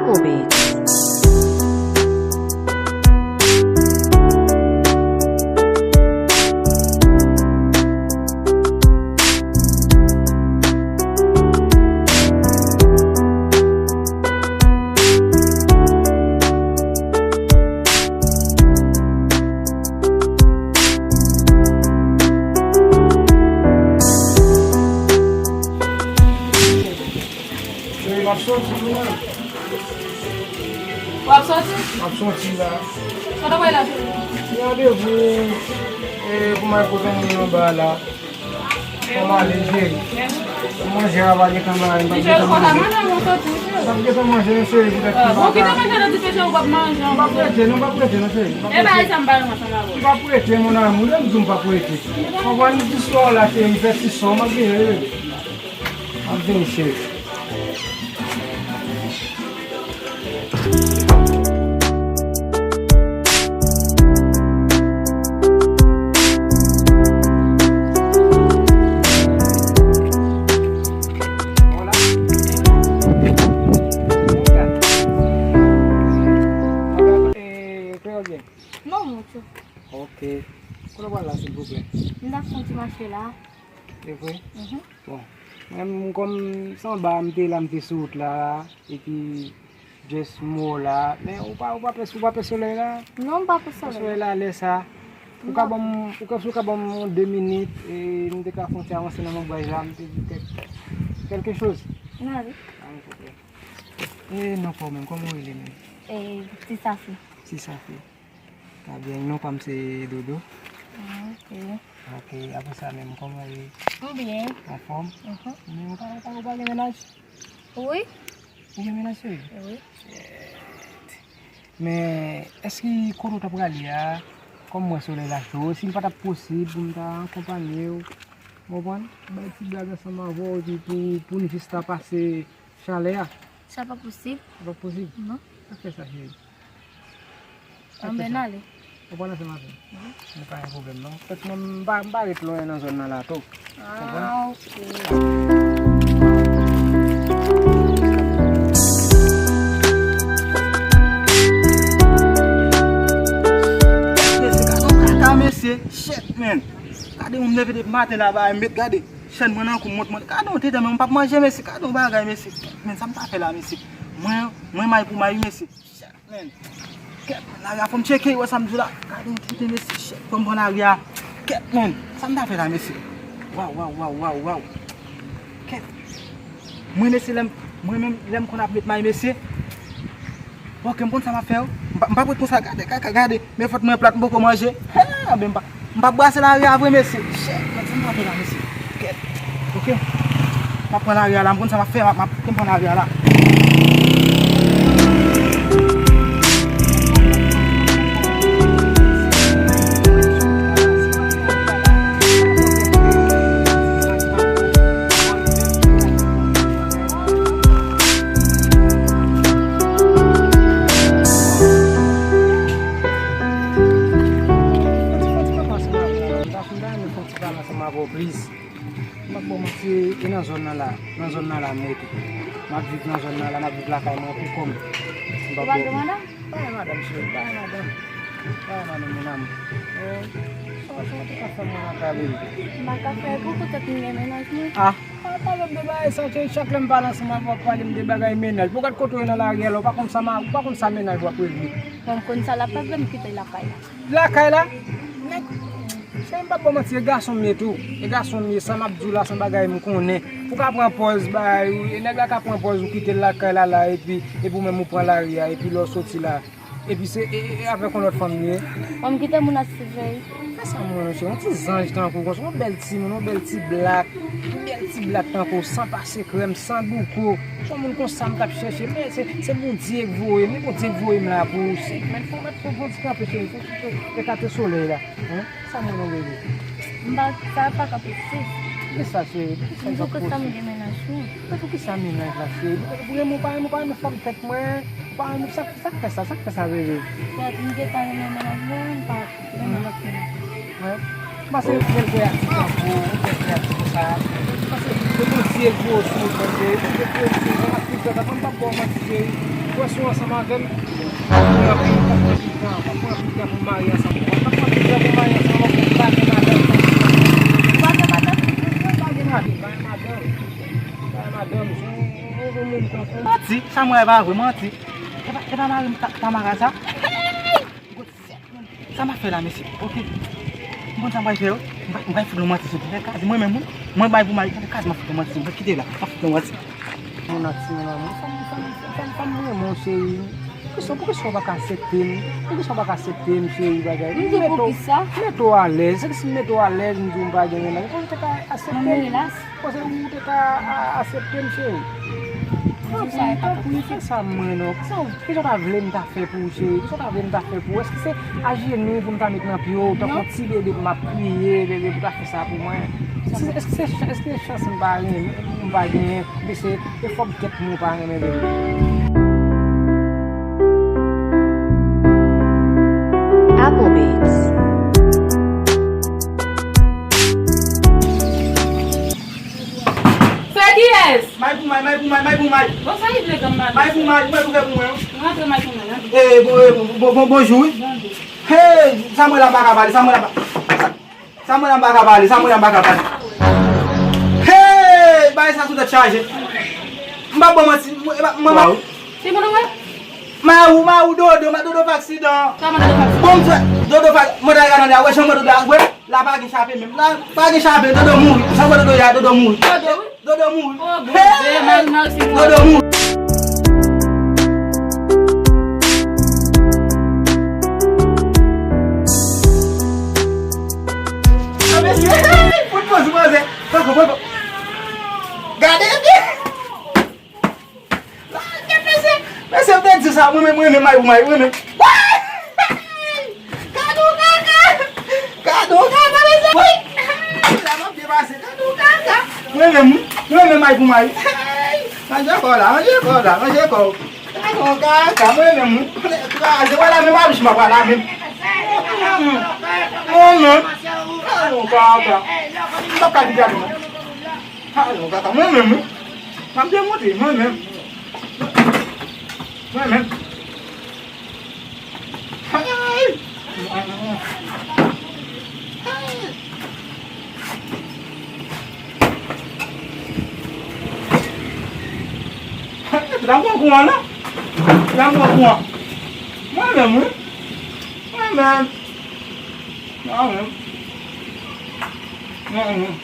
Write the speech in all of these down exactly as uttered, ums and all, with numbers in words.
Kobe. Cheri, m ap soti wi, mwen. W ap soti? M ap soti la. Sa w t ap fè la, cheri? Gen randevou, e, pou m al kote moun anba la. Kòman ale, cheri? Manje a va gentan bay, m p ap gentan manje. M p ap gentan manje, non, cheri, poutèt ki bagay. Bon, kite manje nan ti peche, ou p ap manje. M p ap rete, non, m p ap rete, non, cheri. E bagay sa m pa renmen ansanm avè w. M p ap rete, mon amour, lè m di w m p ap rete. Anvwa nou di sò la, cheri, fè ti sò, m ap vini, wi. M ap vini, cheri. Hola. Eh, kreyòl byen? Non, mucho. Ok. Kote w pral la, silvouplè? M t ap fè yon ti mache la. Se vre? Mhm. Bon. Mwen menm, kòm se anba m te la, m te sou wout la, epi just m wè w la. Men ou pa, ou pa pè, ou pa pè solèy la? Non, m pa pè solèy. Solèy la, lè sa. Ou ka ban m, ou ka, si w ka ban m de minit, e m te ka fè yon ti avanse nan manbraj la, m te di kèk, quelque chose. N ale. Ah, ok. E non, pa w menm, kòman w rele menm? E, Ti Safi. Ti Safi. Trè byen, non pa m se Dodo. Ah, ok. Ok, apre sa menm, kòman w ye? M byen. Anfòm? Mhm. Men ou pa, ou pa, ou pa gen mennaj? Wi. Ou gen mennaj, cheri? Wi. Shit. Men, èske kote w ta prale a, kòm m wè solèy la cho, si l pa t ap posib pou m ta akonpanye w, w konprann? Bay ti blag ansanm avè w, epi pou, pou n jis ta pase chalè a. Sa pa posib. Sa pa posib? Non. Pa fè sa, cheri. Anben, n ale. Ou pral ansanm avè m? Wi. Men pa gen pwoblèm, non. Pèt mwen, m pa, m pa ret lwen nan zòn nan la tou. Ah, ok. Mesye, gade yon kaka, mesye. Shit, man. Gade, m leve depi maten la, ba, m met gade. Chèn mwen nan kou, m mont, mont. Gade yon tete, men m p ap manje, mesye. Gade yon bagay, mesye. Men sa m ta fè la, mesye. Mwen, mwen may pou may, mesye. Shit, man. Kèt, lari a fò m tcheke, wè sa m di w la. Gade yon tete, mesye. Shit, fò m pran lari a. Kèt, man. Sa m ta fè la, mesye. Waw, waw, waw, waw, waw. Kèt. Mwen, mesye, lè m, mwen menm, lè m konn ap met may, mesye. Ok, m konn sa m ap fè, wi. M pa, m p ap ret konsa, gade, kaka, gade. Men fòt mwen plat, m poko manje. Ha, men m pa, m p ap brase lari a vre, mesye. Shit, men sa m p ap fè la, mesye. Kèt. Ok. M ap pran lari a la, m konn sa m ap fè, m ap, m ap, m pran lari a la. Fò ti pale ansanm avè w, please. M p ap ba w manti, e nan zòn nan la, nan zòn nan la m rete. M ap viv nan zòn nan la, m ap viv lakay mwen pou kò m. M p ap ba w manti. Ou pa gen madanm? Pa gen madanm, cheri, pa gen madanm. Pa gen madanm, mon amour. Eh, sa, sa w te ka fè mwen anka, baby? M pa ka fè pou poutèt m gen mennaj mwen. Ah, pa pale m de bagay sa, cheri, chak lè m pale ansanm avè w, w ap pale m de bagay mennaj. Bon, gad kote w ye nan lari a la, ou pa konn sa ma-, ou pa konn sa mennaj ou ap regle. Bon, m konn sa l ap regle, m kite lakay la. Lakay la? Nèg, cheri, m p ap ba w manti, e gason m ye tou. E gason m ye, sa m ap di w la, se yon bagay m konnen. Ou ka pran pòz, bay, e nèg la ka pran pòz, ou kite l lakay la, la, epi, epi ou menm ou pran lari a, epi lè w soti la, epi se, e, e, e avèk yon lòt fanm li ye. Bon, m kite moun ap siveye. Fè sa mwen, cheri, yon ti zanj tankou w konsa, yon bèl timoun, yon bèl ti blak, yon bèl ti blak tankou w, san pase krèm, san douko. Se yon moun konsa m t ap chèche, men se, se Bondye k voye m, e Bondye k voye m la pou ou, cheri. Men fò w mèt, fò w mèt kanpe, cheri, fò w ekate solèy la. Hein? Sa mwen non, bebe? M pa, sa pa ka posib. Poukisa, cheri? Poukisa? M di w ke sa m gen mennaj mwen. Men poukisa mennaj la, cheri? Ou renmen, ou pa renmen, ou pa renmen fanm tèt mwen? Ou pa renmen, sa, sa k fè sa? Sa k fè sa, bebe? Kèt, m gentan renmen mennaj mwen, m pa renmen lòt moun. Mwen, m panse yon bèl kreyatif tankou ou, yon bèl kreyatif konsa. M panse se Bondye k voye w sou wout mwen, cheri. Bondye k voye m sou wout mwen, m ap viv sa, m p ap ba w manti, cheri. Wè si w ansanm avè m, w ap pran anpil tan, w ap pran anpil tan pou w marye ansanm. W ap pran anpil tan pou w marye ansanm, w ap pran anpil tan pou w marye ansanm. Ou pa gen madanm? Ou pa gen madanm? Ou pa gen madanm? Ou pa gen madanm? Ou, ou, ou moun konsa. Manti, sa mwen pa vre, manti. E pa, e pa mari m ta, ta mara sa. Sa m ap fè la, mesye? Ok. M konn sa m pral fè, wi. M pral, m pral fout nou manti sou tèt. Kazi, mwen menm, wi. Mwen bay pou mari, kazi, m ap fout nou manti, m pral kite la. M ap fout nou manti. Moun ak timoun an, mwen, fanm, fanm, fanm, fanm mwen, mon cheri. Poukisa, poukisa w pa ka aksepte m? Poukisa w pa ka aksepte m, cheri, bagay? M di poukisa? Mete w alèz. Se ke si m mete w alèz, m di w m pa gen menaj. Poukisa w pa ka aksepte m? Manmi, relax. Konsa ou te ka a-, aksepte m, cheri? Tanpri, tanpri, fè sa mwen non. Kisa w, kisa w ta vle m ta fè pou ou, cheri? Kisa w ta vle m ta fè pou ou? Èske se ajenou pou m ta met nan pye w, tankou yon ti bebe pou m ap kriye, bebe, pou ta fè sa pou mwen? Èske, èske se, èske se chans m pa renmen, m pa genyen? Oubyen se efò m fè pou mwen pa renmen, bebe? Apple Beats. Se kiyès? May pou may, may pou may, may pou may. Bon, sa li vle granm madanm? May pou may, may pou fè pou mwen. Rantre, may pou may, rantre. Eh, bon, eh, bon, bon, bon, bonjou, wi. Bonjou. Hey, sa mwen la m pa ka pale, sa mwen la m pa, sa, sa mwen la m pa ka pale, sa mwen la m pa ka pale. Hey, bagay sa sou tèt chaje. M pa bon manti, mwen, mwen, mwen, Ti moun ou wè? Mawou, mawou, Dodo, ma Dodo fè aksidan. Kòman Dodo fè aksidan? Bon, mwen, Dodo fè, mwen ta gade la, wè, jan mwen Dodo a, wè, la pa gen chape menm. La, pa gen chape, Dodo mouri. Jan mwen Dodo ya, Dodo mouri. Dodo, wi. Dodo mouri. Oh, Bondye, hey! Mari nan ti moun. Dodo mouri. Ah, mesye, hey, fout poz, poze. Poko, poko. Gade, byen. Mesye, mesye, m te di sa, mwen menm, mwen menm, may pou may, mwen menm. Gade yon kaka! Gade yon kaka, mesye! Wi! La m ap depase, gade yon kaka! Mwen menm, mwen menm, may pou may. Manje kò w la, manje kò w la, manje kò w. Gade yon kaka, mwen menm. Kraze, wè la menm, abich m ap wè la menm. Mwen menm. Gade yon kaka. M p ap ka di gade non. Ay, yon kaka, mwen menm, wi. M ap demonte, mwen menm. Mwen menm. Ay! Ay! Ay, la m pran kou an, non? La m pran kou an. Mwen menm, wi. Mwen menm. Mwen menm. Mwen menm.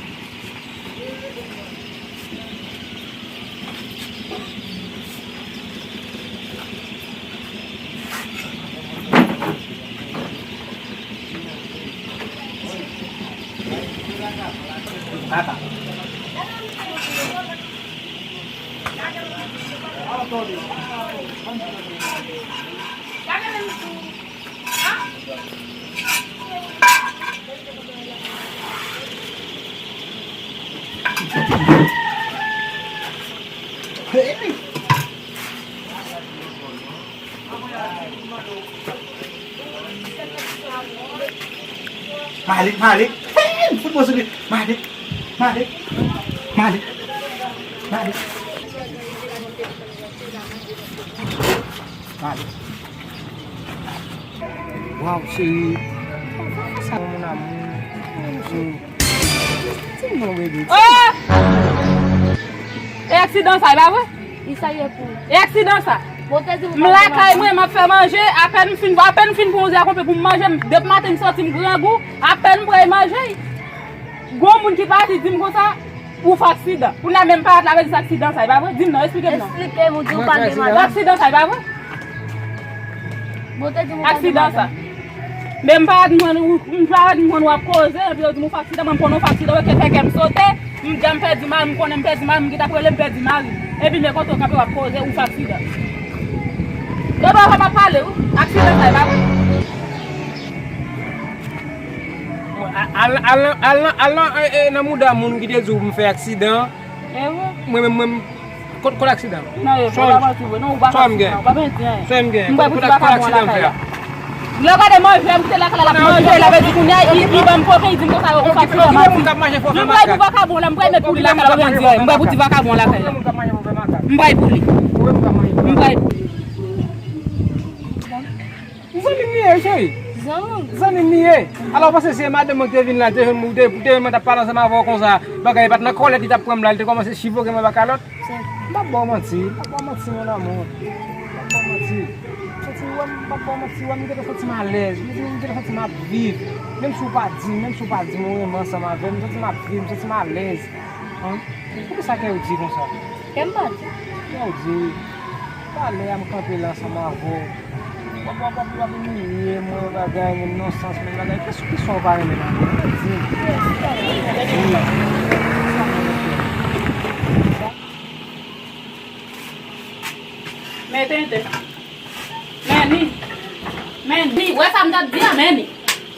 Malik, Malik. Hey, fout mwen sou li. Malik, Malik, Malik, Malik. Malik. Waw, cheri. Sa, mon amour. Ti non, bebe. Oh! E aksidan sa, e pa vre? Li sa ye pou. E aksidan sa. M lakay mwen, m ap fè manje, apèn m fin, apèn m fin pran yon ze a konpe pou m manje, m, depi maten m santi m grangou, apèn m pran manje. Gon moun ki pati di m konsa, ou fè aksidan. Kounye a menm parèt la, vle di se aksidan sa, e pa vre? Di m non, eksplike m non. Eksplike m, ou di ou pa gen madanm. Aksidan sa, e pa vre? Bon, te di m ou pa gen madanm. Aksidan sa. Men m pa t konn ou, m pa t konn w ap koze, epi yo di m ou fè aksidan, mwen m konnen w fè aksidan, wi, ke fè kè m sote, m di a m pèdi mari, m konnen m pèdi mari, m gentan ap rele m pèdi mari. Epi men kote w kanpe w ap koze, ou fè aksidan. Dodo, w ap pale, wi. Aksidan sa, e pa vre? Al, al, al, al, al nan, e, e, nan mouda moun ki te di w m fè aksidan. E wi. Mwen menm, mwen, kot, kot aksidan? Non, e, sa w gen? Sa w gen? M bay pou ti vakabon lakay la. Lè w gade manje, m kite lakay la, l ap manje, l ap di kounye a, li, li ban m koken, li di m konsa, ou fè aksidan, m ap di. M bay pou vakabon la, m bay pou li lakay la, m bay pou ti vakabon lakay la. M bay pou li. M bay pou li. Cheri, cheri. Zanmi m. Zanmi m li ye. Alò, w panse se madanm mwen ki te vin la, te jwenn mwen, te, te jwenn mwen t ap pale ansanm avè w konsa, bagay pa t nan kòlèt, li t ap pran m la, li te kòmanse chivoke mwen pa kalòt. M p ap ba w manti, m p ap ba w manti, mon amour. M p ap ba w manti. Santi, wè, m p ap ba w manti, wè, m gentan santi m alèz. M di, m gentan santi m ap viv. Menm si w pa di m, menm si w pa di m ou renmen ansanm avè m, m santi m ap viv, m santi m alèz. An? Poukisa kè w di konsa? Kè m pa di. Kè w di. Talè a m kanpe la ansanm avè w. W ap, w ap, w ap, w ap imilye mwen, bagay, mwen non sans, men bagay. Kisa, kisa w pa renmen nan mwen? Di m. Men tenten. Men ni. Men ni. Wè sa m t ap di a, men ni.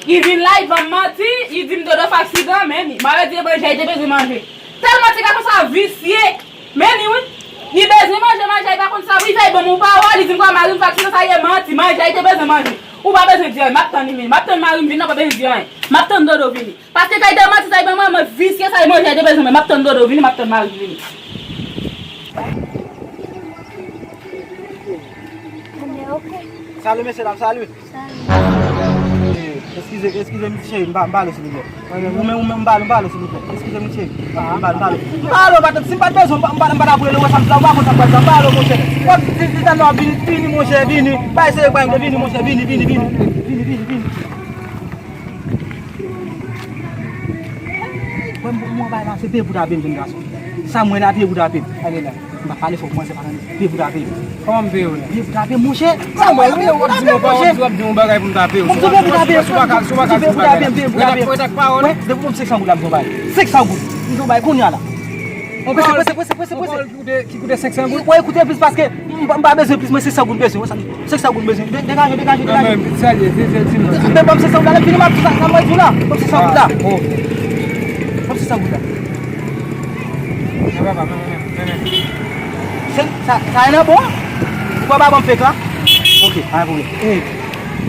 Li vin la, li ban m manti, li di m Dodo fè aksidan, men ni. Mwen di manje, li te bezwen manje. Tèlman ti gason sa visye. Men ni wi. Li bezwen manje, manje, li pa konn sa. Wi, fè ban m yon pawòl, li di m kwa mari m fè aksidan, sa ye manti, manje, li te bezwen manje. Ou pa bezwen di anyen, m ap tann li vini. M ap tann mari m vini, non, pa bezwen di anyen. M ap tann Dodo vini. Paske kay de manti sa, li ban manman visye sa, li manje, li te bezwen manje. M ap tann Dodo vini, m ap tann mari m vini. Salut, mesye dam, salut. Salut. Eh, eskize, eskize m, cheri, m pa, m pale w, silvouplè. Ou menm, ou menm, m pale w, m pale w, silvouplè. Eskize m, cheri. M pale w, m pale w. M pale w, patat, si m pa t bezwen, m pa, m pa, m pa t ap rele w, sa m, sa w pa konn sa m pral, m pale w, monchè. Wè, ti, ti, ti, non, vini, vini, monchè, vini, vini. Bay se pran de vini, monchè, vini, vini, vini. Wè, m, m, m, bay la, se pye pou tape m, jèn gason. Sa m wè la, pye pou tape m. Ale la. M pa pale fò, kòmanse pa tande. Pye pou tape. Kòman m peye w la? Pye pou tape, monchè. Sa mwen, w ap di yon pawòl, w ap di yon bagay pou m tape w. Si w pa ka, si w pa ka di bagay la. Ret ak, ret ak pawòl. Wè, depi w ban m senk san goud la, m pran bay. Senk san goud. M pran bay kounye a la. Prese, prese, prese, prese, prese. Ki koute, ki koute senk san goud? Wè, koute plis paske m, m pa bezwen plis, mwen senk san goud m bezwen. Wè sa, senk san goud m bezwen. De-, degaje, degaje, degaje. Anmwey, pit salye, se, se, se, se. Men ban m senk san goud la, lè m fini m ap di sa, sa mwen di w la. Ban m senk san goud la. Ah, oh. Ban m senk san goud la. Men papa, men, men, men, men. Se, sa, sa e nan bon? Ou pa ba ban m fek la? Ok, pa gen pwoblèm. Eh,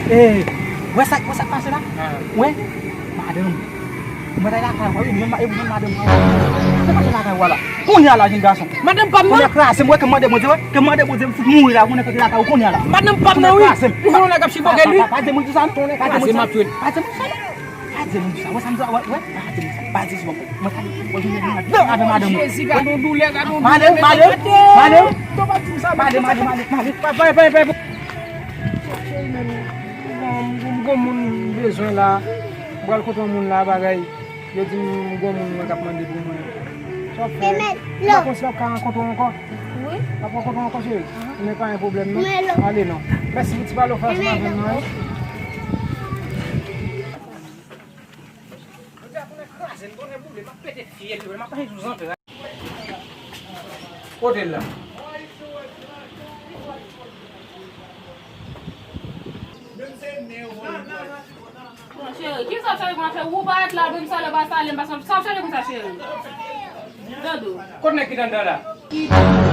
eh, wè sa, wè sa k pase la? Ah. Wè, madanm. Mwen ta lakay ou, e ou menm, e ou menm madanm ou. Se pa lakay ou la. Kounye a la, jèn gason. Madanm pa m nan. Kounye a kraze m, wè ke mande Bondye, wè, ke mande Bondye, m fout mouri la, kounye a kote lakay ou, kounye a la. Madanm pa m nan, wi. Ou konnen nèg ap chivoke li. Pa, pa, pa di moun sa, non. Pa di moun sa. Pa di moun sa, non. Pa di moun sa, wè, sa m di, wè, wè, pa di moun sa. Pa di sou mwen. Mwen ka di, mwen vin nan dan avè madanm ou. Jezi, gade yon doulè, gade yon doulè. Madanm, madanm, madanm. Madanm, madanm, madanm, madanm. Pa, pa, pa, pa. Cheri, men, m gon, m gon moun m bezwen la. M pral kote yon moun la, bagay. Yo di m gon moun mwen k ap mande pou mwen. Sa w ap fè? M pa konn si m ap ka rankontre w ankò. Wi. M ap rankontre w ankò, cheri? Men pa gen pwoblèm, non. Ale, non. Mèsi pou ti pale w fè ansanm avè m nan, wi. Jodi a, konnen kraze m, konnen boule, m ap pete fyèl yo, m ap pete sou zantray. Kote l la? Bon, cheri, kisa w cheri, bon, cheri, ou pa ret la, menm salè pa salè, m pa sa w cheri konsa, cheri. Dodo. Kot nèg ki t anndan la? Ki?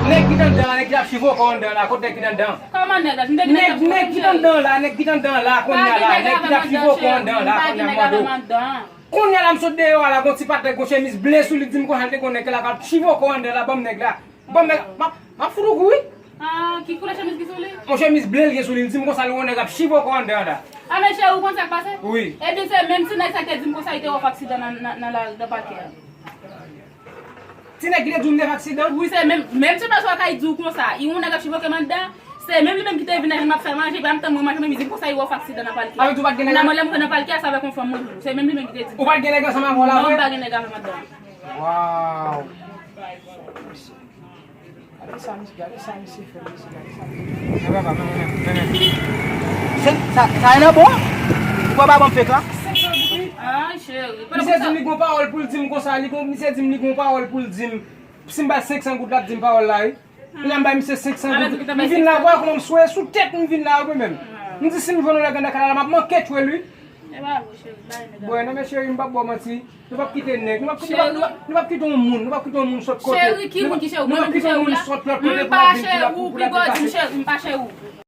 Nèg ki t anndan la, nèg ki t ap chivoke w anndan la, kot nèg ki t anndan? Kòman nèg la? Nèg, nèg ki t anndan la, nèg ki t anndan la, kounye a la, nèg ki t ap chivoke w anndan la, kounye a mande w. Kounye a la m sot deyò a la, gon ti patnè, gon chemiz ble sou li, di m konsa l te gon nèg ki la k ap chivoke w anndan la, ban m nèg la. Ban m nèg la. M ap, m ap fout ou kou, wi. Ah, ki koulè chemiz ki sou li? Yon chemiz ble l gen sou li, li di m konsa, li wè yon nèg ap chivoke w anndan an la. Ah, men cheri, ou konn sa k pase? Wi. Ebyen, se menm ti nèg sa ki te di m konsa, li te wè w fè aksidan nan, nan, nan la, nan pakè a. Ti nèg ki te di w m te fè aksidan? Wi, se menm, menm ti nèg sa k ap di w konsa, li wè yon nèg ap chivoke m anndan. Se menm li menm ki te vin la, m ap fè manje, epi m tann mwen manje, men li di m konsa li wè w fè aksidan nan palkè. Sa vle di w pa t gen nèg? Nan mwen, lè m rive nan palkè a, se avèk yon fanm mwen jwenn. Se menm li menm ki te di m. Ou pa t gen nèg ansanm avè w la vre? Non, m pa gen nèg avè m anndan. Waw. Gade sa, misye, gade sa misye fè, mesye, gade sa misye fè. Men papa, men, men, men, men. Se, sa, sa e nan bon? Ou pa ba ban m fek la? Ah, cheri. Misye di m li gon pawòl pou l di m konsa, li gon, misye di m li gon pawòl pou l di m. Si m ba l senk san goud, l ap di m pawòl la, wi. Kounye a m bay misye senk san goud. M vin la, vwa kòman m swe sou tèt, m vin la, wi, mwen menm. M di si m jwenn yon nèg anndan kay la, m ap manke tchwe l, wi. E pa vre, cheri, bay nèg la. Bon, non, men cheri, m p ap ba w manti. Nou p ap kite nèg, nou p ap, nou p ap, nou p ap kite yon moun, nou p ap kite yon moun sot kote. Cheri, ki moun ki cheri? Mwen menm ki cheri ou la? Nou p ap kite yon moun sot lòt kote pou l ap vin, pou l ap, pou l ap vin pase. M pa cheri ou, pi gò di m cheri, m pa cheri ou.